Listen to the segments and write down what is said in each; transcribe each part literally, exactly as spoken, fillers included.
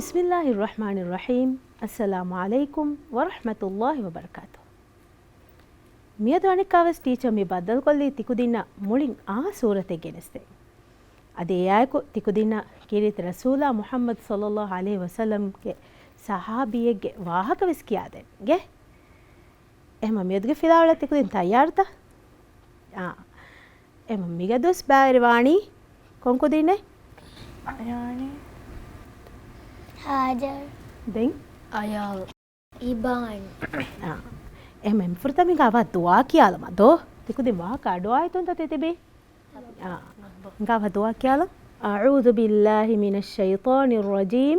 بسم الله الرحمن الرحيم. السلام عليكم ورحمة الله وبركاته. މިއަދު އަނެއްކާވެސް ޓީޗަރ މި ބައްދަލުކޮށްލީ ތިކުދިންނަށް މުޅިން އާ ސޫރަތެއް ގެނެސްދޭން. އަދި އެއާއެކު ތިކުދިންނަށް ކީރިތި ރަސޫލާ މުޙައްމަދު ޞައްލައްލާހު ޢަލައިހި ވަސައްލަމްގެ ޞަޙާބީއެއްގެ ވާހަކަވެސް ކިޔާދޭން. އިނގޭ؟ އެހެމަ މިއަދުގެ ފިލާވަޅަށް ތިކުދިން ތައްޔާރުތަ؟ އާ. އެހެމަ މިގަދުވެސް ބައިވެރިވާނީ ކޮންކުދިންނެއް؟ އަޔާނީ. ހާޖަރު. ދެން؟ އަޔާލް. އިބާން. އާ. އެހެމަ އެންމެ ފުރަތަމަ ހިނގާ ވާ ދުޢާ ކިޔާލަމާ ދޯ. ތިކުދިން ވާހަކަ އަޑުއާއިތުންތަ ތިތިބީ؟ އާ. ހިނގާ ވާ ދުޢާ ކިޔާލަ. أعوذ بالله من الشيطان الرجيم.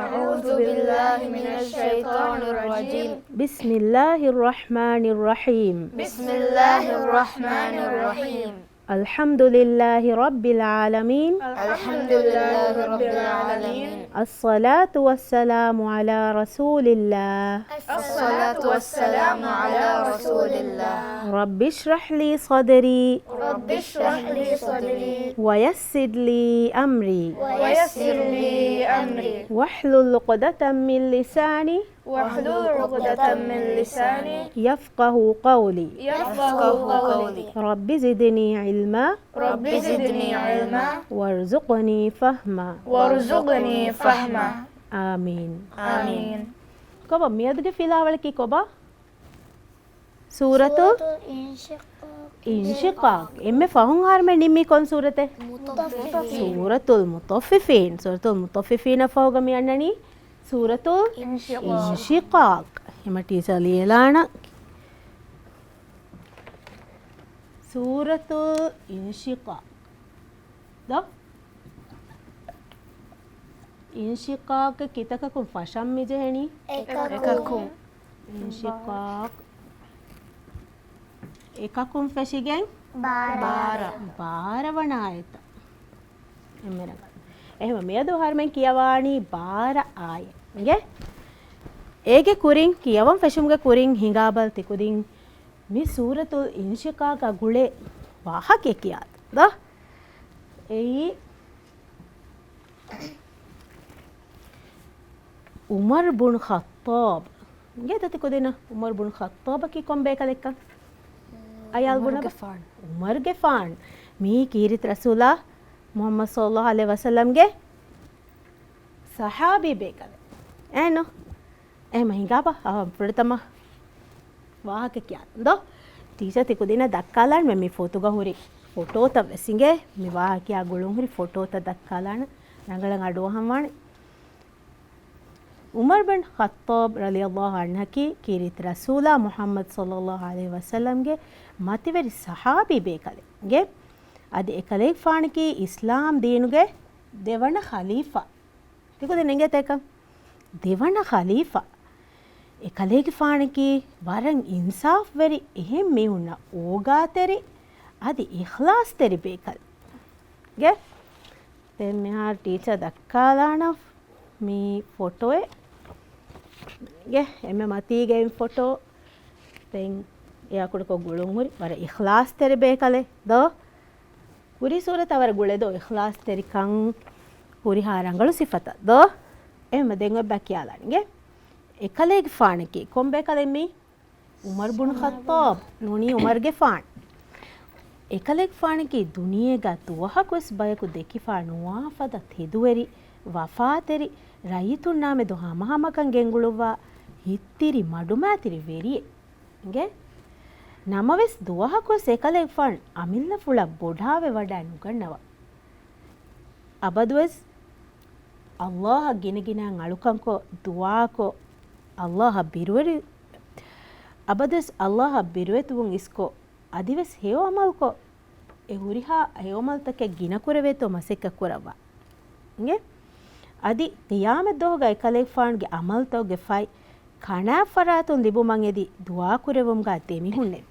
أعوذ بالله من الشيطان الرجيم. بسم الله الرحمن الرحيم. بسم الله الرحمن الرحيم. الحمد لله رب العالمين. الحمد لله رب العالمين. الصلاة والسلام على رسول الله. الصلاة والسلام على رسول الله. رب اشرح لي صدري. رب اشرح لي صدري. ويسر لي أمري. ويسر لي أمري. واحلل عقدة من لساني. واحلل عقدة من لساني. يفقه قولي. يفقه قولي. رب زدني علما. رب زدني علما. وارزقني فهما. وارزقني فهما. އާމީން. އާމީން. ކޮބާ މިއަދުގެ ފިލާވަޅަކީ ކޮބާ؟ ސޫރަތުލް ސޫރަތުލް އިންޝިޤާޤް. އިންޝިޤާޤް. އެންމެ ފަހުން އަހަރުމެން ނިންމީ ކޮން ސޫރަތެއް؟ މުޠައްފިފީން. ސޫރަތުލް މުޠައްފިފީން. ސޫރަތުލް މުޠައްފިފީނަށް ފަހުގަ މި އަންނަނީ ސޫރަތުލް އިންޝިޤާޤް. އިންޝިޤާޤް. އެމަ ޓީޗަރ ލިޔެލާނަ. ސޫރަތުލް އިންޝިޤާޤް. ދޯ؟ އިންޝިޤާޤް ކިތަކަކުން ފަށަން މި ޖެހެނީ؟ އެކަކުން. އެކަކުން. އިންޝިޤާޤް އެކަކުން ފެށިގެން ބާރަ. ބާރަ ވަނަ އާޔަތްތައް. އެންމެ ރަނގަޅު. އެހެންވެ މިއަދު އަހަރުމެން ކިޔަވާނީ ބާރަ އާޔަތް. އިނގޭ؟ އޭގެ ކުރިން، ކިޔަވަން ފެށުމުގެ ކުރިން ހިނގާބަލަ ތިކުދިން މި ސޫރަތުލް އިންޝިޤާޤާ ގުޅޭ ވާހަކައެއް ކިޔާދޭން. ދޯ؟ އެއީ ޢުމަރު ބުން ޚައްޠާބް. އިނގޭތަ ތިކުދިންނަށް ޢުމަރު ބުން ޚައްޠާބަކީ ކޮން ބޭކަލެއްކަން؟ އަޔާލް ބުނަބަ. ޢުމަރުގެފާނު. ޢުމަރުގެފާނު. މީ ކީރިތި ރަސޫލާ މުޙައްމަދު ޞައްލައްލާހު ޢަލައިހި ވަސައްލަމްގެ ޞަޙާބީ ބޭކަލެއް. އޭނު؟ އެހެމަ ހިނގާބަ އަހަ ފުރަތަމަ ވާހަކަ ކިޔާ ދޯ؟ ޓީޗަރ ތިކުދިންނަށް ދައްކާލާން މެ މި ފޮތުގަ ހުރި ފޮޓޯތައް ވެސް އިނގޭ. މި ވާހަކަ ކިޔާ ގުޅުން ހުރި ފޮޓޯތައް ދައްކާލާނަ ރަނގަޅަށް އަޑުއަހަން ވާނެ. ޢުމަރު ބިން ޚައްޠާބް ރަޟިޔައްލާހު ޢަންހަކީ ކީރިތި ރަސޫލާ މުޙައްމަދު ޞައްލައްލާހު ޢަލައިހި ވަސައްލަމްގެ މަތިވެރި ޞަޙާބީ ބޭކަލެއް އިނގޭ. އަދި އެކަލޭގެފާނަކީ އިސްލާމް ދީނުގެ ދެވަނަ ޚަލީފާ. ތިކުދިން އިނގޭތަ އެކަން؟ ދެވަނަ ޚަލީފާ. އެކަލޭގެފާނަކީ ވަރަށް އިންސާފްވެރި، އެހެން މީހުންނަށް އޯގާތެރި، އަދި އިޚްލާޞްތެރި ބޭކަލެއް. އިނގޭ؟ ދެން މިހާރު ޓީޗަރ ދައްކާލާނަން މި ފޮޓޯއެއް. އިނގޭ؟ އެންމެ މަތީގައި ފޮޓޯ. ދެން އެއާ ކުޑަކޮށް ގުޅުން ހުރި ވަރަށް އިޚްލާޞްތެރި ބޭކަލެއް ދޯ؟ ހުރި ސޫރަތަށް ވަރަށް ގުޅޭ ދޯ އިޚްލާޞްތެރިކަން، ހުރިހާ ރަނގަޅު ސިފަތައް ދޯ؟ އެހެންވެ ދެން އޮތް ބަ ކިޔާލާނެ އިނގޭ. އެކަލޭގެފާނަކީ ކޮން ބޭކަލެއް މީ؟ ޢުމަރު ބުން ޚައްޠާބް ނޫނީ ޢުމަރުގެފާނު. އެކަލޭގެފާނަކީ ދުނިޔޭގަ ދުވަހަކުވެސް ބަޔަކު ދެކިފަ ނުވާ ފަދަ ތެދުވެރި، ވަފާތެރި، ރައްޔިތުންނާމެދު ހަމަހަމަކަން ގެންގުޅުއްވާ ހިތްތިރި މަޑުމައިތިރި ވެރިއެއް. އިނގޭ؟ ނަމަވެސް ދުވަހަކުވެސް އެކަލޭގެފާނު އަމިއްލަފުޅަށް ބޮޑާވެ ވަޑައެއް ނުގަންނަވާ. އަބަދުވެސް ﷲ އަށް ގިނަގިނައިން އަޅުކަންކޮށް، ދުޢާކޮށް، ﷲ އަށް ބިރުވެރި، އަބަދުވެސް ﷲ އަށް ބިރުވެތިވުން އިސްކޮށް، އަދިވެސް ހެޔޮ އަމަލުކޮށް، އެ ހުރިހާ ހެޔޮ އަމަލުތަކެއް ގިނަކުރެވޭތޯ މަސައްކަތް ކުރައްވާ. އިނގޭ؟ އަދި ޤިޔާމަތް ދުވަހުގަ އެކަލޭގެފާނުގެ އަމަލުތަކުގެ ފަތް ކަނާތް ފަރާތުން ލިބުމަށް އެދި ދުޢާ ކުރެވުމުގަ ދެމިހުންނެވި.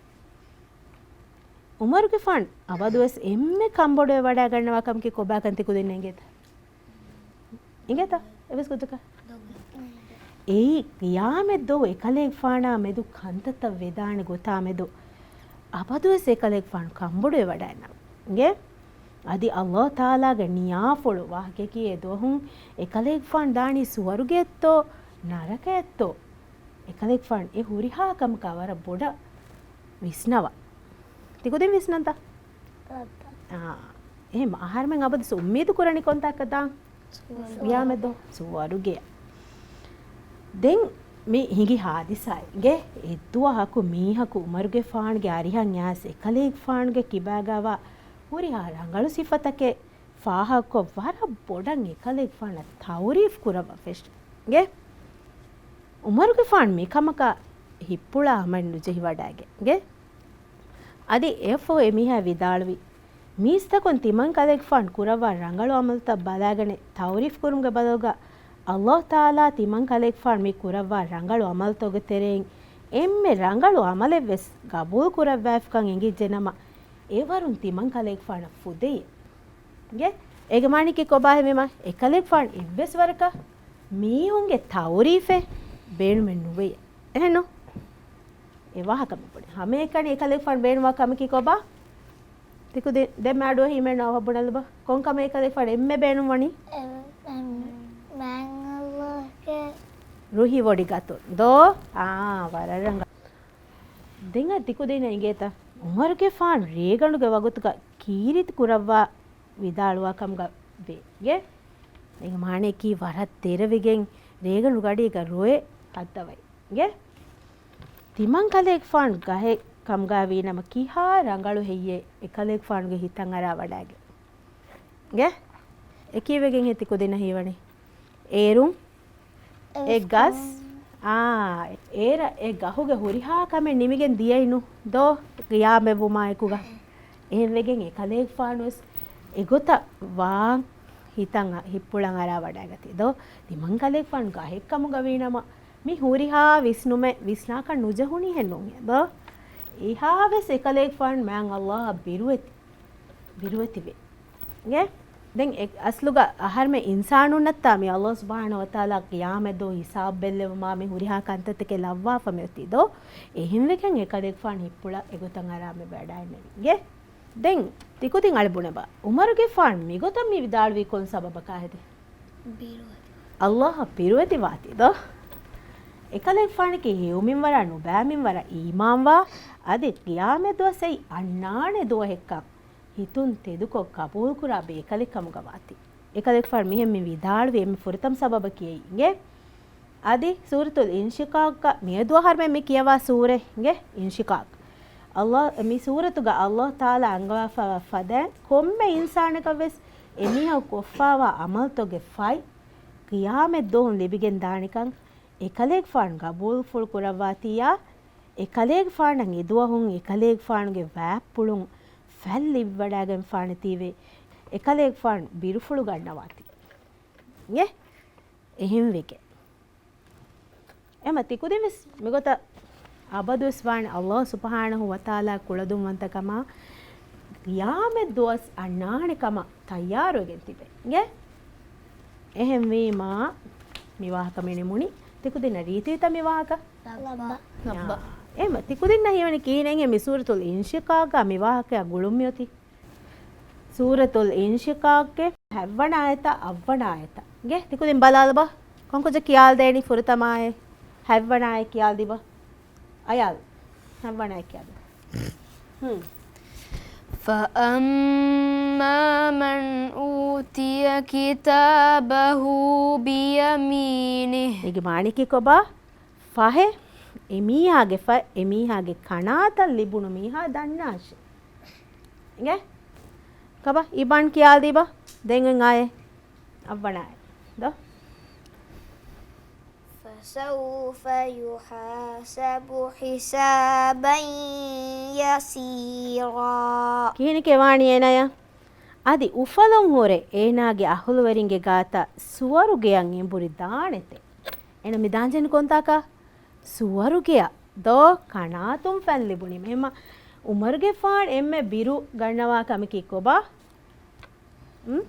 ޢުމަރުގެފާނު އަބަދުވެސް އެންމެ ކަންބޮޑުވެ ވަޑައިގަންނަވާ ކަމަކީ ކޮބާކަން ތިކުދިން އެނގޭތަ؟ އިނގޭތަ؟ އެވެސް ގޮތަކަށް. އެއީ ޤިޔާމަތް ދުވަހު އެކަލޭގެފާނާ މެދު ކަންތައްތައް ވެދާނެ ގޮތާ މެދު އަބަދުވެސް އެކަލޭގެފާނު ކަންބޮޑުވެ ވަޑައިގަންނަވާ. އިނގޭ؟ އަދި ﷲ ތަޢާލާގެ ނިޔާފުޅު ވާހަކައަކީ އެ ދުވަހުން އެކަލޭގެފާނު ދާނީ ސުވަރުގެއެއްތޯ ނަރަކައެއްތޯ؟ އެކަލޭގެފާނު އެ ހުރިހާ ކަމަކާ ވަރަށް ބޮޑަށް ވިސްނަވާ. ތިކުދިން ވިސްނަންތަ؟ އާ، އެހެން އަހަރުމެން އަބަދުސް އުއްމީދު ކުރަނީ ކޮންތާކަށް ދާން؟ ސުވަރުގެ. ގިޔާމަތްދުވަހު ސުވަރުގެއަށް. ދެން މި ހިނގި ހާދިސާއެއް އިނގޭ، އެއްދުވަހަކު މީހަކު އުމަރުގެފާނުގެ އަރިހަށް އައިސް އެކަލޭގެފާނުގެ ކިބާގާވާ ހުރިހާ ރަނގަޅު ސިފަތަކެއް ފާހަގަކޮށް ވަރަށް ބޮޑަށް އެކަލޭގެފާނަށް ތަޢުރީފް ކުރައްވާފަ އިނގޭ. އުމަރުގެފާނު މިކަމަކަށް ހިތްޕުޅާ އަމަލެއް ނުޖެހިވަޑައިގެން އިނގޭ. އަދި އެއަށްފަހު އެމީހާ ވިދާޅުވި، މީސްތަކުން ތިމަން ކަލޭގެފާނު ކުރައްވާ ރަނގަޅު އަމަލުތައް ބަލާގަނެ ތަޢުރީފް ކުރުމުގެ ބަދަލުގަ ﷲ ތަޢާލާ ތިމަން ކަލޭގެފާނު މި ކުރައްވާ ރަނގަޅު އަމަލުތަކުގެ ތެރެއިން އެންމެ ރަނގަޅު އަމަލެއްވެސް ގަބޫލު ކުރައްވާފިކަން އެނގިއްޖެ ނަމަ، އެވަރުން ތިމަން ކަލޭގެފާނަށް ފުދޭ. އިނގޭ؟ އޭގެ މާނައަކީ ކޮބާހެއްވީމާ؟ އެކަލޭގެފާނު އެއްވެސް ވަރަކަށް މީހުންގެ ތަޢުރީފެއް ބޭނުމެއް ނުވޭ. އެހެންނު؟ އެ ވާހަކަ މި ބުނި. ހަމައެކަނި އެކަލޭގެފާނު ބޭނުންވާ ކަމަކީ ކޮބާ؟ ތިކުދިން ދެން މާޑުއަށް ހިމެން އަވަ ބުނަލަބަ. ކޮން ކަމެއް އެކަލޭގެފާނު އެންމެ ބޭނުންވަނީ؟ އެ، އެ، މާތް ﷲ ގެ ރުހިވޮޑި ގަތުން. ދޯ؟ އާ، ވަރަށް ރަނގަޅު. ދެން އަދި ތިކުދިންނަށް އިނގޭތަ؟ އުމަރުގެފާނު ރޭގަނޑުގެ ވަގުތުގަ ކީރިތި ކުރައްވާ ވިދާޅުވާ ކަމުގަ ވޭ. އިނގޭ؟ އޭގެ މާނައަކީ ވަރަށް ދެރަވެގެން ރޭގަނޑު ގަޑީގަ ރޮއެ ހައްދަވައި. އިނގޭ؟ ތިމަން ކަލޭގެފާނު ގަހެއް ކަމުގަ ވީނަމަ ކިހާ ރަނގަޅު ހެއްޔޭ އެކަލޭގެފާނުގެ ހިތަށް އަރާ ވަޑައިގެން. އިނގޭ؟ އެކީވެގެން ހޭ ތިކުދިންނަށް ހީވަނީ. އޭރުން އެ ގަސް، އާ، އޭރަށް އެ ގަހުގެ ހުރިހާ ކަމެއް ނިމިގެން ދިޔައިނު ދޯ ޤިޔާމަތްވުމާއެކުގަ. އެހެންވެގެން އެކަލޭގެފާނުވެސް އެގޮތަށް ވާން ހިތަށް އަ-، ހިތްޕުޅަށް އަރާ ވަޑައިގަތީ ދޯ. ތިމަން ކަލޭގެފާނު ގަހެއް ކަމުގަ ވީނަމަ މި ހުރިހާ ވިސްނުމެއް ވިސްނާކަށް ނުޖެހުނީހެއް ނޫން ދޯ. އެހާވެސް އެކަލޭގެފާނު މާތް ﷲ އަށް ބިރުވެތި. ބިރުވެތިވޭ. އިނގޭ؟ ދެން އެ-، އަސްލުގަ އަހަރުމެން އިންސާނުންނަށްތާ މި ﷲ ސުބްޙާނަހޫ ވަތަޢާލާ ޤިޔާމަތްދުވަހު ހިސާބު ބެއްލެވުމާ މި ހުރިހާ ކަންތައްތަކެއް ލައްވާފަ މިއޮތީ ދޯ؟ އެހެންވެގެން އެކަލޭގެފާނު ހިތްޕުޅަށް އެގޮތަށް އަރާ މި ވަޑައިންނެވި. އިނގޭ؟ ދެން ތިކުދިން އަޅެ ބުނެބަ. އުމަރުގެފާނު މިގޮތަށް މި ވިދާޅުވީ ކޮން ސަބަބަކާ ހެދި؟ ބިރުވެތި. ﷲ އަށް ބިރުވެތިވާތީ ދޯ؟ އެކަލޭގެފާނަކީ ހެޔޮމިންވަރާ ނުބައިމިންވަރާ އީމާންވާ، އަދި ޤިޔާމަތްދުވަސް އައި އަންނާނެ ދުވަހެއްކަން ހިތުން ތެދުކޮށް ޤަބޫލުކުރާ ބޭކަލެއް ކަމުގަ ވާތީ. އެކަލޭގެފާނު މިހެން މި ވިދާޅުވި އެންމެ ފުރަތަމަ ސަބަބަކީ އެއީ އިނގޭ. އަދި ސޫރަތުލް އިންޝިޤާޤްގަ މިއަދު އަހަރުމެން މި ކިޔަވާ ސޫރަ އިނގޭ އިންޝިޤާޤް. ﷲ، މި ސޫރަތުގަ ﷲ ތަޢާލާ އަންގަވާފައިވާ ފަދައިން ކޮންމެ އިންސާނަކަށްވެސް އެމީހަކު ކޮށްފައިވާ އަމަލުތަކުގެ ފަތް ޤިޔާމަތްދުވަހުން ލިބިގެން ދާނެކަން އެކަލޭގެފާނު ޤަބޫލުފުޅު ކުރައްވާތީއާ، އެކަލޭގެފާނަށް އެދުވަހުން އެކަލޭގެފާނުގެ ވާތްޕުޅުން ފަތް ލިބިވަޑައިގެންފާނެތީވެ، އެކަލޭގެފާނު ބިރުފުޅު ގަންނަވާތީ. އިނގޭ؟ އެހެންވެގެން. އެމަ ތިކުދިންވެސް މިގޮތަށް އަބަދުވެސް ވާނެ ﷲ ސުބްޙާނަހޫ ވަތަޢާލާ ކުޅަދުންވަންތަކަމާ ޤިޔާމަތްދުވަސް އަންނާނެ ކަމަށް ތައްޔާރުވެގެން ތިބެ. އިނގޭ؟ އެހެންވީމާ، މި ވާހަކަ މި ނިމުނީ. ތިކުދިންނަށް ރީތިވިތަ މި ވާހަކަ؟ ލައްބަ. ލައްބަ. އާ، އެމަ ތިކުދިންނަށް ހީވަނީ ކިހިނެއްހޭ މި ސޫރަތުލް އިންޝިޤާޤްގަ މި ވާހަކައާ ގުޅުން މިއޮތީ؟ ސޫރަތުލް އިންޝިޤާޤްގެ ހަތްވަނަ އާޔަތާ އަށްވަނަ އާޔަތާ. އިނގޭ، ތިކުދިން ބަލާލަބަ. ކޮންކުއްޖެއް ކިޔާލަދޭނީ ފުރަތަމަ އާޔަތް؟ ހަތްވަނަ އާޔަތް ކިޔާލަދީބަ. އަޔާލް. ހަތްވަނަ އާޔަތް ކިޔާލަދޭ. ހުން. فَأَمَّا مَنْ أُوتِيَ كِتَابَهُ بِيَمِينِهِ. އޭގެ މާނައަކީ ކޮބާ؟ ފަހެ، އެމީހާގެ ފަތް، އެމީހާގެ ކަނާތަށް ލިބުނު މީހާ ދަންނާށޭ. އިނގޭ؟ ކޮބާ؟ އިބަން ކިޔާލަދީބަ. ދެން އޮތް އާޔަތް. އަށްވަނަ އާޔަތް. ދޯ؟ فَسَوْفَ يُحَاسَبُ حِسَابًا يَسِيرًا. ކިހިނެކޭ ވާނީ އޭނާޔަށް؟ އަދި އުފަލުން ހުރެ އޭނާގެ އަހުލުވެރިންގެ ގާތަށް ސުވަރުގެއަށް އެނބުރި ދާނެތެ. އޭނަ މި ދާންޖެހެނީ ކޮންތާކަށް؟ ސުވަރުގެއަށް ދޯ؟ ކަނާތުން ފަތް ލިބުނީމަ. އެހެންމަ އުމަރުގެފާނު އެންމެ ބިރު ގަންނަވާ ކަމަކީ ކޮބާ؟ އުން؟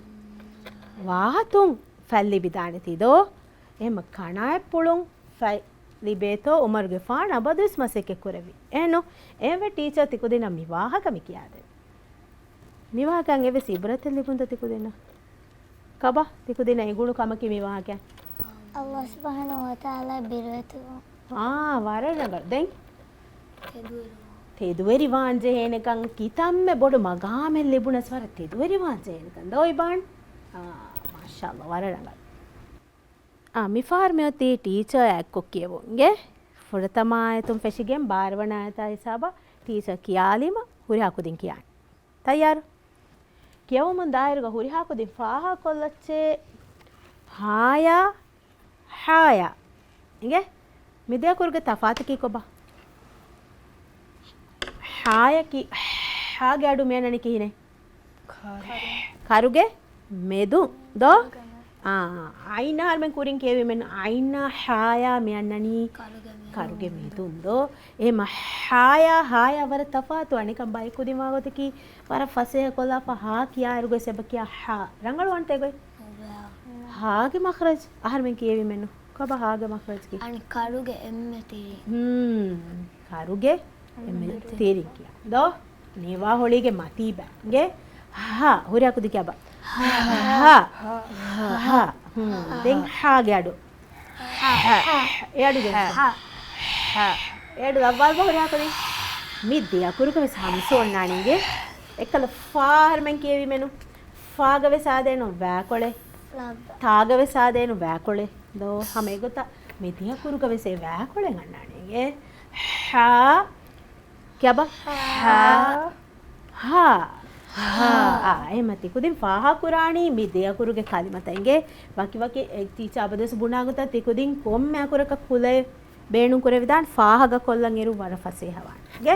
ވާހަތުން ފަތް ލިބިދާނެތީ ދޯ؟ އެހެންމަ ކަނާތްޕުޅުން ފަތް ލިބޭތޯ އުމަރުގެފާނު އަބަދުވެސް މަސައްކަތް ކުރެއްވި. އެހެންނު؟ އެހެންވެ ޓީޗަރ ތިކުދިންނަށް މި ވާހަކަ މި ކިޔާދެން. މި ވާހަކައިން އެއްވެސް އިބްރަތެއް ލިބުންތަ ތިކުދިންނަށް؟ ކަބަ، ތިކުދިންނަށް އެނގުނު ކަމަކީ މި ވާހަކައިން؟ ﷲ ސުބްޙާނަހޫ ވަތަޢާލާ ބިރުވެތިވުން. އާ، ވަރަށް ރަނގަޅު. ދެން؟ ތެދުވެރިވާން. ތެދުވެރިވާން ޖެހޭނެކަން ކިތަންމެ ބޮޑު މަގާމެއް ލިބުނަސް ވަރަށް ތެދުވެރިވާން ޖެހޭނެކަން. ދޯ އިބާން؟ އާ، މާޝާﷲ، ވަރަށް ރަނގަޅު. އާ، މިފަހަރު މިއޮތީ ޓީޗަރ އެއްކޮށް ކިޔެވުން. އިނގޭ، ފުރަތަމަ އާޔަތުން ފެށިގެން ބާރަ ވަނަ އާޔަތާ ހިސާބަށް ޓީޗަރ ކިޔާލީމަ ހުރިހާ ކުދިން ކިޔާނެ. ތައްޔާރު؟ ކިޔެވުމުން ދާއިރުގަ ހުރިހާ ކުދިން ފާހަގަކޮށްލައްޗޭ. ހާޔާ، ހާޔާ. އިނގޭ؟ މި ދެ އަކުރުގެ ތަފާތަކީ ކޮބާ؟ ހާޔަކީ، ހާގެ އަޑު މިއަންނަނީ ކިހިނެއް؟ ކަރުގެ މެދުން ދޯ؟ އާ، އައިން އަހަރުމެން ކުރިން ކިޔެވީމެން އައިންނާ ހާޔާ މިއަންނަނީ ކަރުގެ މެދުން ދޯ؟ އެހެމަ ހާޔާ، ހާޔާ ވަރަށް ތަފާތު. އަނެކަން ބައި ކުދިން ވާގޮތަކީ ވަރަށް ފަސޭހަކޮށްލާފަ ހާ ކިޔާއިރުގަ އެބަ ކިޔާ ހާ. ރަނގަޅުވާންތަ އެގޮތް؟ ހާގެ މަޚްރަޖް އަހަރުމެން ކިޔެވީމެންނު. ކޮބާ ހާގެ މަޚްރަޖްގެ؟ އަން ކަރުގެ އެންމެ ތިރި. ހުން. ކަރުގެ އެންމެ ތިރި ކިޔާ. ދޯ؟ ނިވާ ހޮޅީގެ މަތީ ބައިގެ ހާ. ހުރިހާ ކުދި ކިޔާބަ. ހާ. ހާ. ހާ. ހުން. ދެން ހާގެ އަޑު. ހާ. އެ އަޑުގެ ހާ. ހާ. އެ އަޑު ލައްވާލަބަ ހުރިހާ ކުދި. މި ދެ އަކުރުގަ ވެސް ހަމަ އޮންނާނީގެ. އެއްކަލަ ފާ އަހަރުމެން ކިޔެވީމެނު. ފާގަ ވެސް އާދޭނު ވާކޮޅެއް. ތާގަ ވެސް އާދޭނު ވާކޮޅެއް. ދޯ ހަމަ އެގޮތަށް މި ދެ އަކުރުގަ ވެސް އެ ވާކޮޅެއް އަންނާނީގެ. ހާ. ކިޔާބަ؟ ހާ. ހާ. ހާ. އާ، އެހެމަ ތިކުދިން ފާހަގަކުރާނީ މި ދެ އަކުރުގެ ކަލިމަތައް އިނގޭ. ވަކިވަކި އެ ޓީޗަރ އަބަދުވެސް ބުނާ ގޮތަށް ތިކުދިން ކޮންމެ އަކުރަކަށް ކުލައެއް ބޭނުން ކުރެވިދާނެ ފާހަގަކޮށްލަން އިރު ވަރަށް ފަސޭހަވާނެ. އިނގޭ؟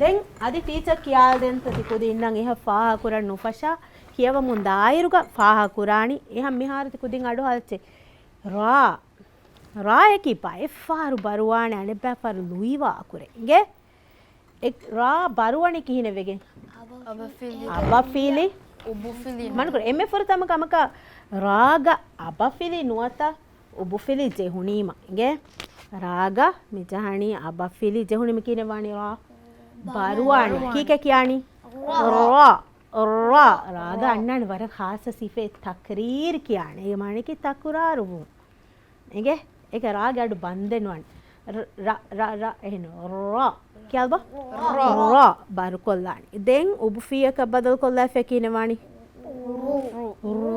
ދެން އަދި ޓީޗަރ ކިޔާދޭންތަ ތިކުދިންނަށް އެހާ ފާހަގަކުރަން ނުފަށާ ކިޔަވަމުން ދާއިރުގަ ފާހަގަކުރާނީ. އެހެން މިހާރު ތިކުދިން އަޑުއަހަލައްޗޭ. ރާ. ރާއަކީ ބައެއްފަހަރު ބަރުވާނެ އަނެއްބައިފަހަރު ލުއިވާ އަކުރެއް. އިނގޭ؟ އެ ރާ ބަރުވަނީ ކިހިނެއް ވެގެން؟ އަބަފިލި. އަބަފިލި. އުބުފިލި. މަނުކުރ އެންމެ ފުރަތަމަ ކަމަކަށް ރާގަ އަބަފިލި ނުވަތަ އުބުފިލި ޖެހުނީމަ. އިނގޭ؟ ރާގަ މި ޖަހަނީ އަބަފިލި ޖެހުނީމަ ކިހިނެއް ވާނީ ރާ؟ ބަރުވާނެ. ކީކޭ ކިޔާނީ؟ ރާ. ރާ. ރާގަ އަންނާނެ ވަރަށް ޚާއްޞަ ސިފައެއް ތަކްރީރު ކިޔާނެ. އޭގެ މާނައަކީ ތަކުރާރުވުން. އިނގޭ؟ އޭގެ ރާގެ އަޑު ބަންދެއް ނުވާނެ. ރ، ރ، ރ، ރ، އެހެން. ރާ. ކިޔާބަ؟ ރާ. ރާ. ބަރުކޮށްލާނީ. ދެން އުބުފިއްޔަކަށް ބަދަލުކޮށްލާފަ ކިހިނެއް ވާނީ؟ ރޫ.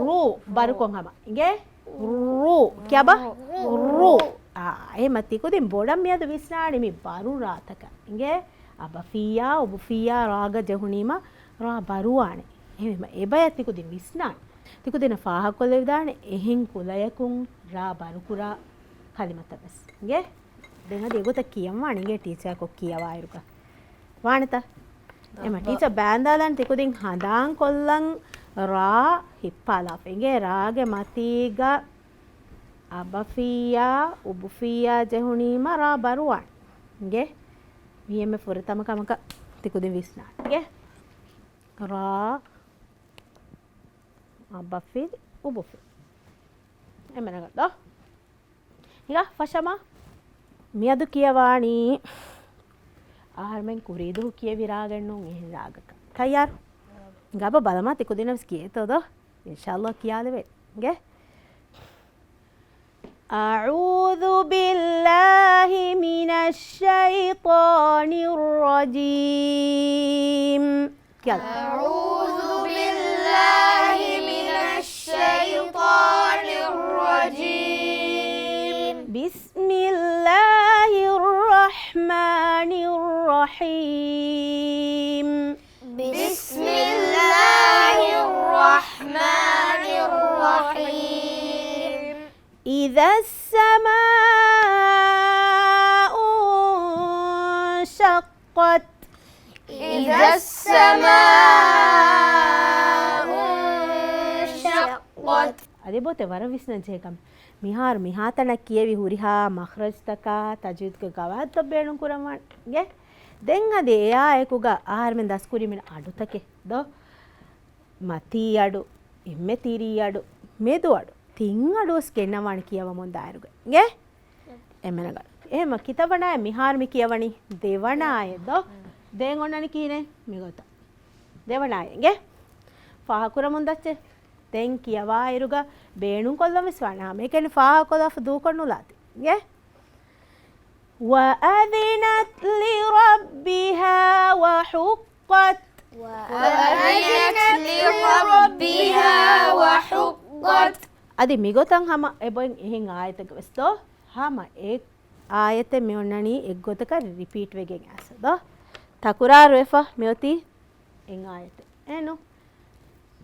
ރޫ. ބަރުކޮށް ހަމަ. އިނގޭ؟ ރޫ. ކިޔާބަ؟ ރޫ. އާ، އެހެމަ ތިކުދިން ބޮޑަށް މިއަދު ވިސްނާނީ މި ބަރު ރާތަކަށް. އިނގޭ؟ އަބަފިއްޔާ، އުބުފިއްޔާ ރާގަ ޖެހުނީމަ ރާ ބަރުވާނެ. އެހެންވީމަ އެބަޔަށް ތިކުދިން ވިސްނާނެ. ތިކުދިންނަށް ފާހަގަކޮށްލެވިދާނެ އެހެން ކުލަޔަކުން ރާ ބަރުކުރާ ކަލިމަތައް ވެސް. އިނގޭ؟ ދެން އަދި އެގޮތަށް ކިޔަންވާނެ އިނގޭ ޓީޗަރަކު ކިޔަވާއިރުގަ. ވާނެތަ؟ އެމަ ޓީޗަރ ބާންދާލަން ތިކުދިން ހަނދާންކޮށްލަން ރާ ހިއްޕާލާފަ. އިނގޭ ރާގެ މަތީގަ އަބަފިއްޔާ، އުބުފިއްޔާ ޖެހުނީމަ ރާ ބަރުވާނެ. އިނގޭ؟ މީ އެންމެ ފުރަތަމަ ކަމަކަށް ތިކުދިން ވިސްނާނެ. އިނގޭ؟ ރާ، އަބަފިލި، އުބުފިލި. އެންމެ ރަނގަޅު ދޯ؟ ހިނގާ ފަށަމާ. މިއަދު ކިޔަވާނީ އަހަރުމެން ކުރީދުހު ކިޔެވި ރާގެއްނޫން އެހެން ރާގަކަށް. ތައްޔާރު؟ ހިނގާބަ ބަލަމާ ތިކުދިނަށް ވެސް ކިޔޭތޯ ދޯ؟ އިންޝާﷲ ކިޔާލެވޭ. އިނގޭ؟ أعوذ بالله من الشيطان الرجيم. يلا. أعوذ بالله من الشيطان الرجيم. بسم الله الرحمن الرحيم. بسم الله الرحمن الرحيم. إذا السماء انشقت. إذا السماء انشقت. އަދި ބޯތެ ވަރަށް ވިސްނަން ޖެހޭ ކަމެއް. މިހާރު މިހާތަނަށް ކިޔެވި ހުރިހާ މަޚްރަޖްތަކާ ތަޖްވީދުގެ ގަވާއިދުތައް ބޭނުން ކުރަންވާނެ. އިނގޭ؟ ދެން އަދި އެއާ އެކުގަ އަހަރުމެން ދަސްކުރީމެން އަޑުތަކެއް ދޯ؟ މަތީ އަޑު، އެންމެ ތިރީ އަޑު، މެދު އަޑު، ތިން އަޑުވެސް ގެންނަވާނެ ކިޔަވަމުން ދާއިރުގަ. އިނގޭ؟ އެންމެ ރަނގަޅު. އެހެމަ ކިތައް ވަނައެއް މިހާރު މި ކިޔަވަނީ؟ ދެވަނައެއް ދޯ؟ ދެން އޮންނަނީ ކިހިނެއް؟ މިގޮތަށް. ދެވަނަ އާޔަތް އިނގޭ. ފާހަގަކުރަމުން ދައްޗޭ. ދެން ކިޔަވާއިރުގަ ބޭނުންކޮށްލަން ވެސް ވާނެ. ހަމައެކަނި ފާހަގަކޮށްލާފަ ދޫކޮށް ނުލާތި. އިނގޭ. وأذنت لربها وحقت. وأذنت لربها وحقت. އަދި މިގޮތަށް ހަމަ އެބޮތް އެހެން އާޔަތެއްގަ ވެސް ދޯ. ހަމަ އެ އާޔަތެއް މި އޮންނަނީ އެއްގޮތަކަށް ރިޕީޓް ވެގެން އައިސް ދޯ. ތަކުރާރުވެފަ މިއޮތީ އެއް އާޔަތެއް. އެނު.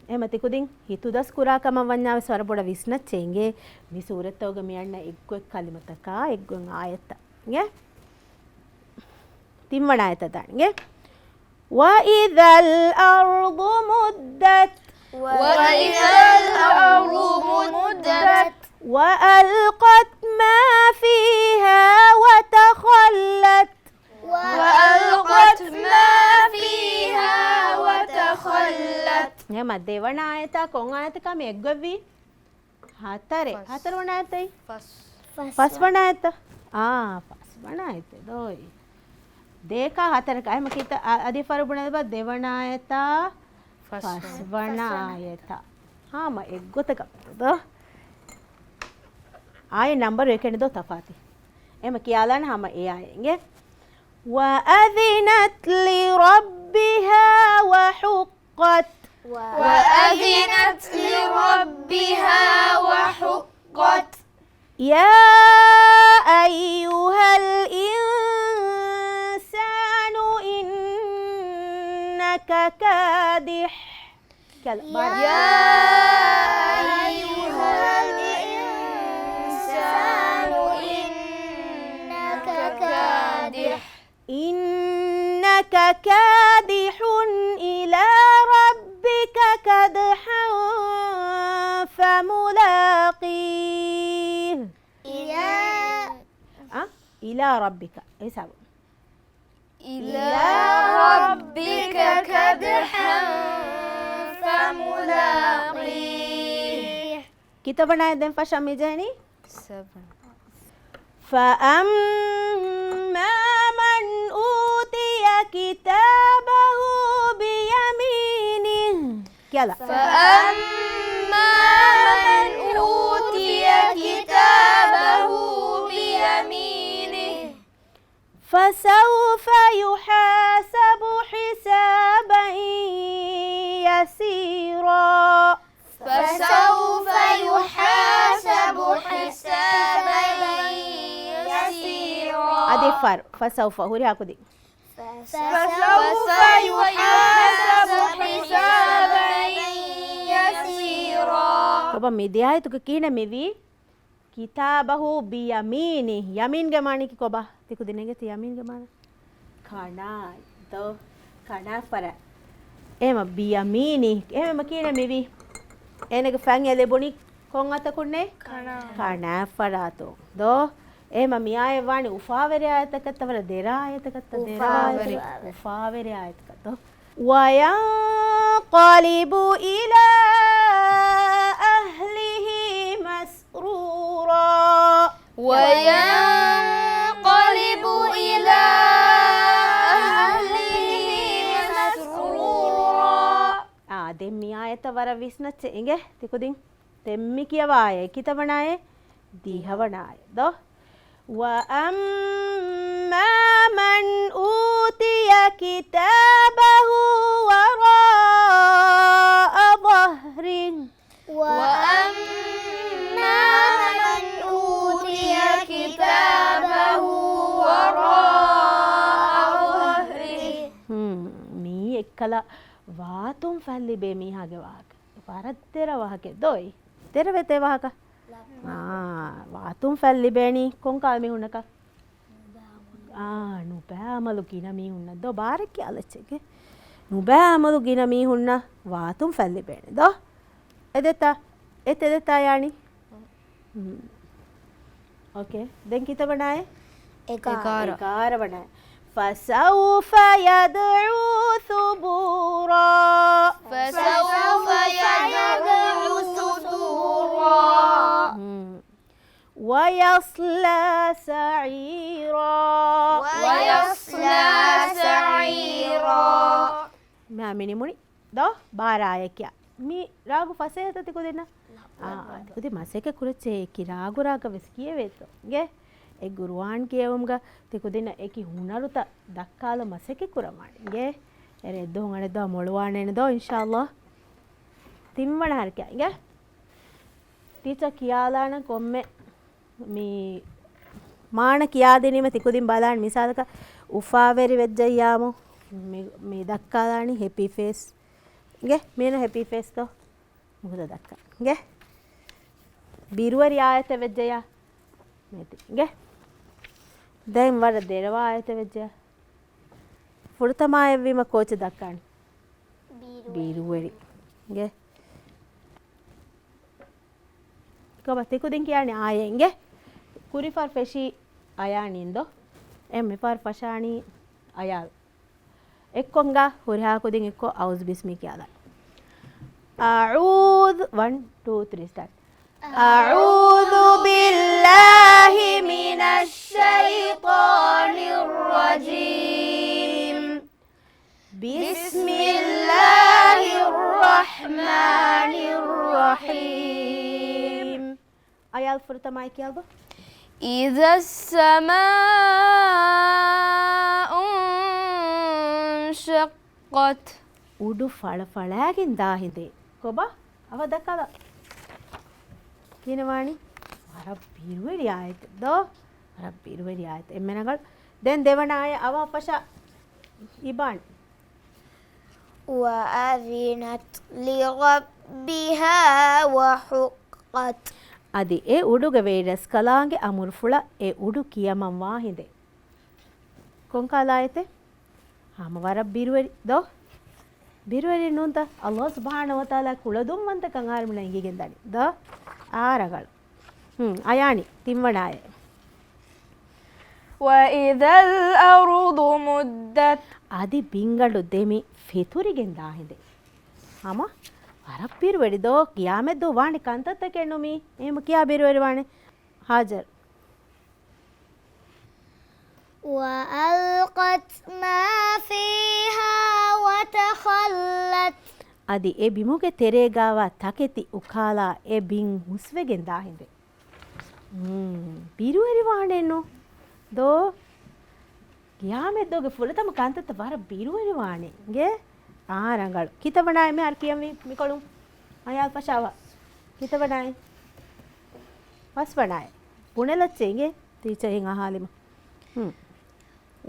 އެމަ ތިކުދިން ހިތުދަސް ކުރާ ކަމަށް ވަންޏާ ވެސް ވަރަށް ބޮޑަށް ވިސްނައްޗޭ އިނގޭ. މި ސޫރަތްތަކުގަ މި އަންނަ އެއްގޮތް ކަލިމަތަކާ، އެއްގޮތް އާޔަތްތައް. އިނގޭ؟ ތިންވަނަ އާޔަތަށް ދާން އިނގޭ. وإذا الأرض مدت. وإذا الأرض مدت. وألقت ما فيها وتخلت. وألقت ما فيها وتخلت. އެމަ ދެވަނަ އާޔަތާ ކޮން އާޔަތަކާ މި އެއްގޮތްވީ؟ ހަތަރެއް. ފަސް. ހަތަރުވަނަ އާޔަތެއް؟ ފަސް. ފަސްވަނަ އާޔަތަށް؟ އާ، ފަސްވަނަ އާޔަތެއް ދޯއި. ދޭކާ ހަތަރަކާ. އެމަ ކިތަ-، އަ-، އަދި ފަރު ބުނެލަބަ ދެވަނަ އާޔަތާ ފަސް. ފަސްވަނަ އާޔަތާ. ހާމަ އެއްގޮތަކަށް ދޯ. އާޔަތް ނަންބަރު އެކެއް ނެތް ދޯ ތަފާތު. އެމަ ކިޔާލާނެ ހަމަ އެ އާޔަތް އިނގޭ. وأذنت لربها وحقت. وأذنت لربها وحقت. يا أيها الإنسان إنك كادح. كلا، بارك. يا أيها الإنسان إنك كادح. إنك كادح إلى ربك كدحا فملاقيه. إلى. އަ، إلى ربك. އެ ހިސާބު. إلى ربك كدحا فملاقيه. ކިތައް ވަނަ އާޔަތް ދެން ފަށަން މި ޖެހެނީ؟ ސެވަން. فأما من أوتي كتابه بيمينه. ކިޔާލާ. فأما من أوتي كتابه بيمينه. فسوف يحاسب حسابا يسيرا. فسوف يحاسب حسابا يسيرا. އަދި ފަރު. فسوف. ހުރިހާ ކުދިން. فسوف يحاسب حسابا يسيرا. ކޮބާ މި ދެ އާޔަތުގަ ކިހިނެއް މިވީ؟ كتابه بيمينه. ޔަމީންގެ މާނައަކީ ކޮބާ؟ ތިކުދިން އެނގޭތަ ޔަމީންގެ މާނަ؟ ކަނާ، ދޯ، ކަނާފަރާ. އެހެމަ بيمينه. އެހެމަ ކިހިނެއް މިވީ؟ އޭނަގެ ފަތް އެ ލިބުނީ ކޮން އަތަކުންނޭ؟ ކަނާ. ކަނާފަރާތު. ދޯ؟ އެހެމަ މި އާޔަތް ވާނީ އުފާވެރި އާޔަތަކަށްތަ ވަރަށް ދެރަ އާޔަތަކަށްތަ؟ ދެރަ އާޔަތަކަށް. އުފާވެރި. އުފާވެރި އާޔަތަކަށް ދޯ؟ وينقلب إلى أهله مسرورا. وينقلب إلى أهله مسرورا. އާ، ދެން މި އާޔަތަށް ވަރަށް ވިސްނައްޗެ އިނގޭ ތިކުދިން. ދެން މި ކިޔަވާ އާޔަތް ކިތައް ވަނަ އާޔަތް؟ ދިހަ ވަނަ އާޔަތް ދޯ. وأما من أوتي كتابه وراء ظهره. وأما من أوتي كتابه وراء ظهره. ހުން، މީ އެއްކަލަ ވާތުން ފަތް ލިބޭ މީހާގެ ވާހަކަ. ވަރަށް ދެރަ ވާހަކައެއް ދޯއި؟ ދެރަވޭތަ އެ ވާހަކަ؟ އާ، ވާތުން ފަތް ލިބޭނީ ކޮން ކަހަލަ މީހުންނަކަށް؟ އާ، ނުބައި އަމަލު ގިނަ މީހުންނަށް ދޯ؟ ބާރަށް ކިޔާލައްޗެއްގެ. ނުބައި އަމަލު ގިނަ މީހުންނަށް ވާތުން ފަތް ލިބޭނެ ދޯ؟ އެ ދެތާ؟ އެ ތެދެތާ ޔާނީ؟ ހުން. އޯކޭ. ދެން ކިތައް ވަނައޭ؟ އެގާރަ. އެގާރަ ވަނައޭ. فسوف يدعو ثبورا. فسوف يدعو ثبورا. ހުން. ويصلى سعيرا. ويصلى سعيرا. މާ މިނިމުނި ދޯ ބާރާއެކިޔާ. މި ރާގު ފަސޭހަތަ ތިކުދިންނަ؟ އާ، ތިކުދިން މަސައްކަތް ކުރައްޗޭ އެކި ރާގު ރާގަށް ވެސް ކިޔެވޭތޯ. ގެ އެ ގުރުއާން ކިޔެވުމުގަ ތިކުދިންނަށް އެކި ހުނަރުތައް ދައްކާލަން މަސައްކަތް ކުރައްވާނެ. ގެ އެރެ އެއްދުވަހު އަނެއްދުވަހަށް މޮޅުވާނެނެ ދޯ، އިންޝާﷲ. ތިންވަނަ ހަރަކާތް. ގެ ޓީޗަރ ކިޔާލާނަން ކޮންމެ މި މާނަ ކިޔާދިނީމަ ތިކުދިން ބަލާން. މިސާލަކަށް އުފާވެރި ވެއްޖެއްޔާމު މި، މި ދައްކާލާނީ ހެޕީ ފޭސް. ގެ މީނަ ހެޕީ ފޭސް ތޯ؟ މުހުދަ ދައްކާ. ގެ ބިރުވެރި އާޔަތެއް ވެއްޖެއްޔާ؟ މޭތި. ގެ ދެން ވަރަށް ދެރަވާ އާޔަތެއް ވެއްޖެއްޔާ؟ ފުރަތަމަ އާޔަތްވީމަ ކޯޗެއް ދައްކާނީ؟ ބިރުވެރި. ގެ ކޮބާ ތިކުދިން ކިޔާނީ އާޔަތް. ގެ ކުރިފަރު ފެށީ އަޔާނީން ދޯ؟ އެ މިފަރު ފަށާނީ އަޔާލް. އެއްކޮންގާ ހުރިހާ ކުދިން އެއްކޮށް އައުޒު ބިސްމި ކިޔާލާ. އައޫޒު، ވަން، ޓޫ، ތްރީ، ސްޓާޓް. أعوذ بالله من الشيطان الرجيم. بسم الله الرحمن الرحيم. އަޔާލް ފުރަތަމައި ކިޔާބަ. إذا السماء انشقت. އުޑު ފަޅަފަޅާގެން ދާ ހިނދޭ. ކޮބާ؟ އަވަ ދައްކާލަ. ކިހިނެއް ވާނީ؟ ވަރަށް ބިރުވެރި އާޔަތެއް ދޯ؟ ވަރަށް ބިރުވެރި އާޔަތެއް. އެންމެ ރަނގަޅު. ދެން ދެވަނަ އާޔަތް އަވަހަށް ފަށާ އިބާން. وأذنت لربها وحقت. އަދި އެ އުޑުގެ ވެރިރަސްކަލާނގެ އަމުރުފުޅަށް އެ އުޑު ކިޔަމަން ވާ ހިނދޭ. ކޮންކަހަލަ އާޔަތެއް؟ ހަމަ ވަރަށް ބިރުވެރި ދޯ؟ ބިރުވެރި ނޫންތަ؟ ﷲ ސުބްޙާނަހޫ ވަތަޢާލާ ކުޅަދުންވަންތަކަން އަހަރެމެންނަށް އެނގިގެން ދަނީ ދޯ؟ އާ ރަނގަޅު. ހުން، އަޔާނީ ތިންވަނަ އާޔަތް. وإذا الأرض مدت. އަދި ބިންގަނޑު ދެމި ފެތުރިގެން ދާ ހިނދޭ. ހަމަ ވަރަށް ބިރުވެރި ދޯ؟ ޤިޔާމަތްދުވަހު ވާނެ ކަންތައްތަކެއް ނޫން މީ. އެހެން ކިހާ ބިރުވެރި ވާނެ؟ ހާޖަރު. وألقت ما فيها وتخلت. އަދި އެ ބިމުގެ ތެރޭގާވާ ތަކެތި އުކާލާ އެ ބިން ހުސްވެގެން ދާ ހިނދޭ. މް، ބިރުވެރި ވާނެއްނު ދޯ؟ ޤިޔާމަތްދުވަހުގެ ފުރަތަމަ ކަންތައްތައް ވަރަށް ބިރުވެރި ވާނެ. ގެ އާ ރަނގަޅު. ކިތައް ވަނައޭ މިހާރު ކިޔަންވީ މިކޮޅުން؟ އަޔާލް ފަށާވާ. ކިތައް ވަނައޭ؟ ފަސް ވަނައޭ. ބުނެލައްޗޭ އިނގޭ ޓީޗަރ އެހެން އަހާލިމަ. ހުން.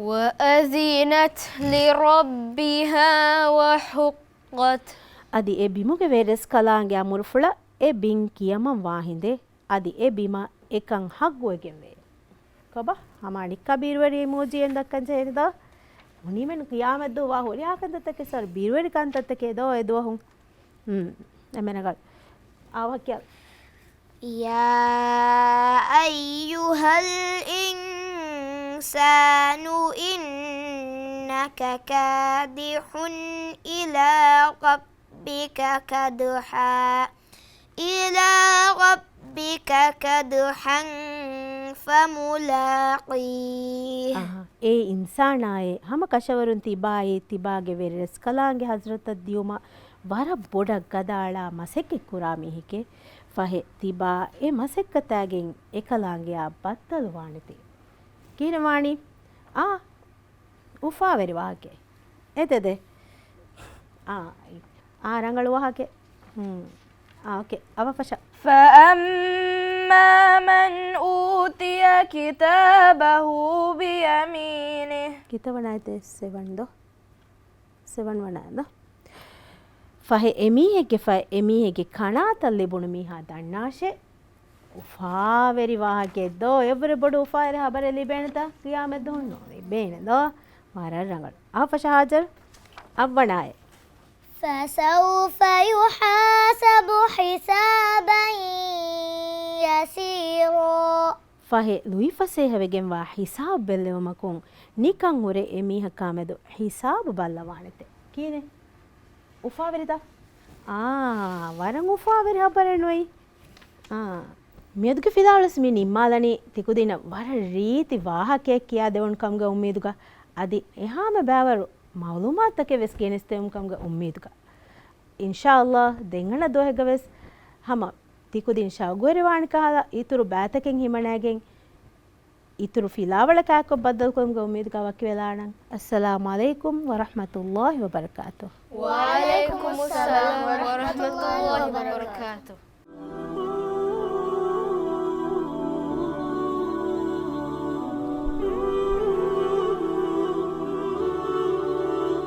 وأذنت لربها وحقت. އަދި އެ ބިމުގެ ވެރިރަސްކަލާނގެ އަމުރުފުޅަށް އެ ބިން ކިޔަމަން ވާ ހިނދޭ. އަދި އެ ބިމަށް އެކަން ޙައްޤުވެގެންވޭ. ކޮބާ؟ ހަމަ އަނެއްކާ ބިރުވެރި އިމޯޖީއެއް ދައްކަން ޖެހޭނެ ދޯ؟ މުނީމެން ޤިޔާމަތްދުވަހު ވާ ހުރިހާ ކަންތައްތަކެއް ސޮރި ބިރުވެރި ކަންތައްތަކެއް ދޯ އެ ދުވަހު؟ ހުން. އެމެނަގަ އާވަކިޔަ. يا أيها الإنسان إنك كادح إلى ربك كدحا إلى ربك كدحا فملاقيه. އާ، އޭ އިންސާނާއޭ، ހަމަ ކަށަވަރުން ތިބާއީ، ތިބާގެ ވެރިރަސްކަލާނގެ ޙަޟްރަތަށް ދިޔުމަށް ވަރަށް ބޮޑަށް ގަދައަޅާ މަސައްކަތް ކުރާ މީހެކޭ. ފަހެ، ތިބާ އެ މަސައްކަތާގެން އެކަލާނގެއާ ބައްދަލުވާނެތީ. ކިހިނެއް ވާނީ؟ އާ، އުފާވެރި ވާހަކައެއް. އެތެދެ؟ އާ، އާ، ރަނގަޅު ވާހަކައެއް. ހުން. އާ، އޯކޭ. އަވަށް ފަށާ. فأما من أوتي كتابه بيمينه. ކިތައް ވަނައޭތެ؟ ސެވަން ދޯ؟ ސެވަން ވަނައޭ ދޯ؟ ފަހެ އެމީހެއްގެ ފައި އެމީހެއްގެ ކަނާތަށް ލިބުނު މީހާ ދަންނާށޭ. އުފާވެރި ވާހަކައެއް ދޯ؟ އެއަށްވުރެ ބޮޑު އުފާވެރި ޚަބަރެއް ލިބޭނެތަ ޤިޔާމަތްދުވަހު؟ ނޯ، ލިބޭނެ ދޯ؟ ވަރަށް ރަނގަޅު. އަވަށް ފަށާ ހާޖަރު. އަށް ވަނައޭ. فسوف يحاسب حسابا يسيرا. ފަހެ ލުއިފަސޭހަވެގެންވާ ހިސާބު ބެއްލެވުމަކުން ނިކަން ހުރެ އެމީހަކާމެދު ހިސާބު ބައްލަވާނެތެ. ކިހިނެއް؟ އުފާވެރިތަ؟ އާ، ވަރަށް އުފާވެރި ޚަބަރެއް ނުވެއް؟ އާ، މިއަދުގެ ފިލާވަޅުސް މި ނިންމާލަނީ ތިކުދިންނަށް ވަރަށް ރީތި ވާހަކައެއް ކިޔާދެވުނު ކަމުގެ އުއްމީދުގަ، އަދި އެހާމެ ބައިވަރު މަޢުލޫމާތުތަކެއް ވެސް ގެނެސްދެވުނު ކަމުގެ އުއްމީދުގަ. އިންޝާﷲ ދެން އަންނަ ދުވަހެއްގަ ވެސް ހަމަ ތިކުދިން ޝައުގުވެރިވާނެ ކަހަލަ އިތުރު ބައިތަކެއް ހިމަނައިގެން އިތުރު ފިލާވަޅަކާއެކު ބައްދަލުކުރުމުގެ އުއްމީދުގަ ވަކިވެލާނަން. އައްސަލާމު ޢަލައިކުމް ވަރަޙްމަތުﷲ ވަބަރަކާތުހު. ވަޢަލައިކުމުއްސަލާމް ވަރަޙްމަތުﷲ ވަބަރަކާތުހު.